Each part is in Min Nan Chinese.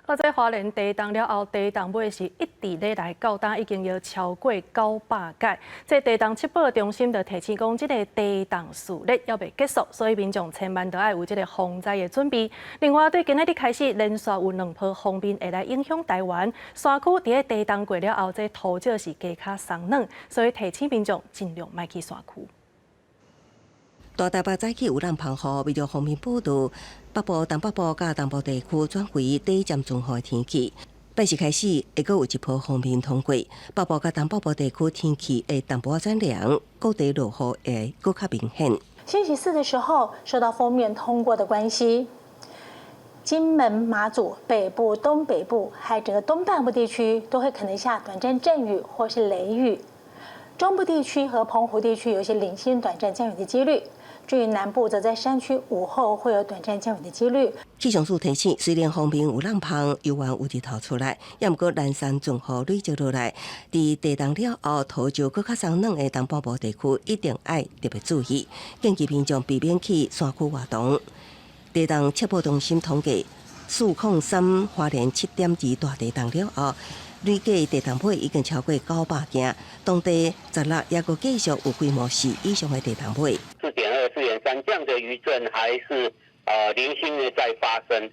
好，這花蓮地動了後，地動尾是一直咧來到今已經有超過900擺。這地動測報中心就提醒講，這个地動序列猶未結束，所以民眾千萬都愛有這个防災的準備。另外，對今仔日開始連續有兩波鋒面會來影響台灣山區，佇咧地動過了後，這土石是加較鬆軟，所以提醒民眾盡量莫去山區。大台北早起有朗芳雨，為著鋒面報道，北部、東北部佮東部地區轉為短暫陣雨的天氣。拜四開始會閣有一波鋒面通過，北部佮東北部地區天氣會淡薄仔轉涼，各地落雨會閣較明顯。星期四的時候，受到鋒面通過的關係，金門、馬祖北部、東北部還有整個東半部地區都會可能下短暫陣雨或是雷雨。中部地區和澎湖地區有一些零星短暫降雨的幾率。至於南部，則在山區午後會有短暫降雨的幾率。氣象署提醒，雖然鋒面有朗芳，猶原有日頭出來，猶毋過南山陣雨累積落來，佇地動了後，土石閣較鬆軟的東半部地區，一定愛特別注意，建議民眾避免去山區活動。地動測報中心統計，403花蓮7.2大地動了後，累計地動尾已經超過900件，當地16猶閣繼續有規模4以上的地動尾。 4.2、4.3這樣的餘震還是零星的在發生，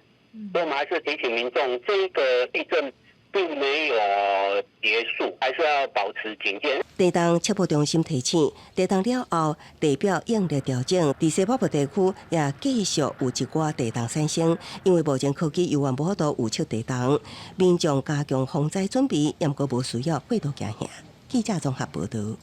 所以我們還是提醒民眾，這個地震並沒有結束，還是要保持警戒。地動測報中心提醒，地動了後，地表應力調整，佇西北部地區也繼續有一寡地動產生，因為目前科技猶原無法度預測地動，民眾加強防災準備，猶閣無需要過度驚嚇。記者綜合報道。